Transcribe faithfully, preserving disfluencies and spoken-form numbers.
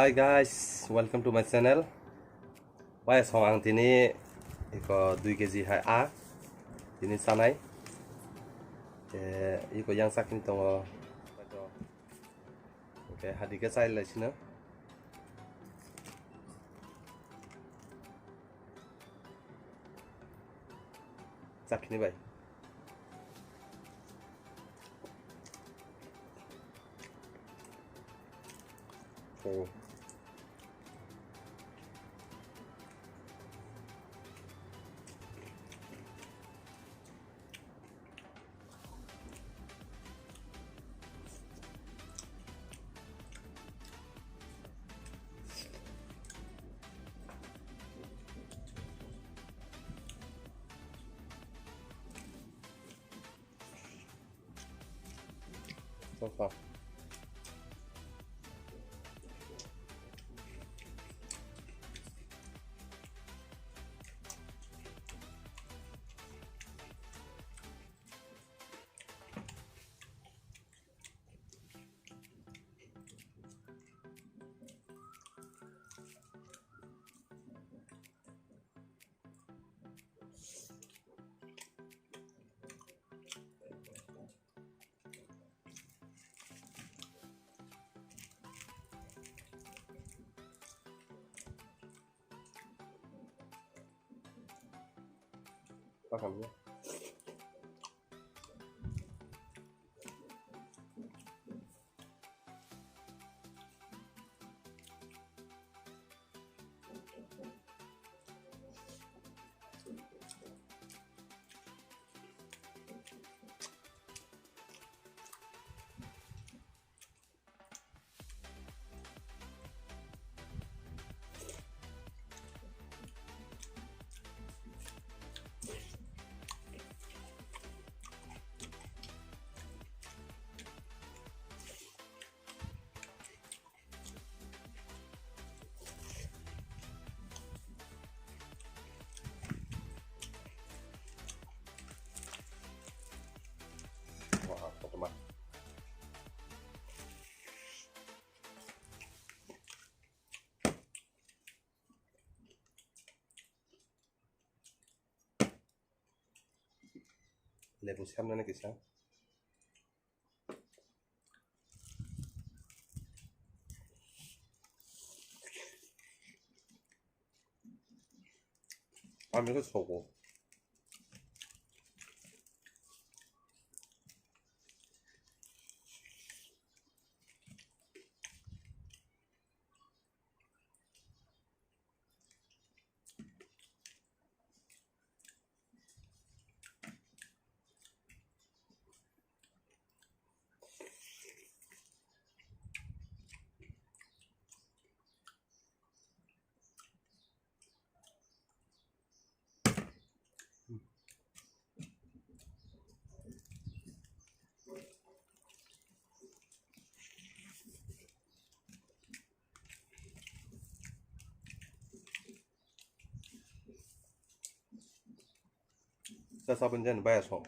Hi guys, welcome to my channel. Bai song ang tini iko dui kg hai a tini sanai. Te iko yang sakni tongo. Oke, hadi ke chai lai sino. Chakni bai. Oh. Wah, kotor mah. Lebu siamnani kisa. Ami khe sogo. Sa sabun jan baya song.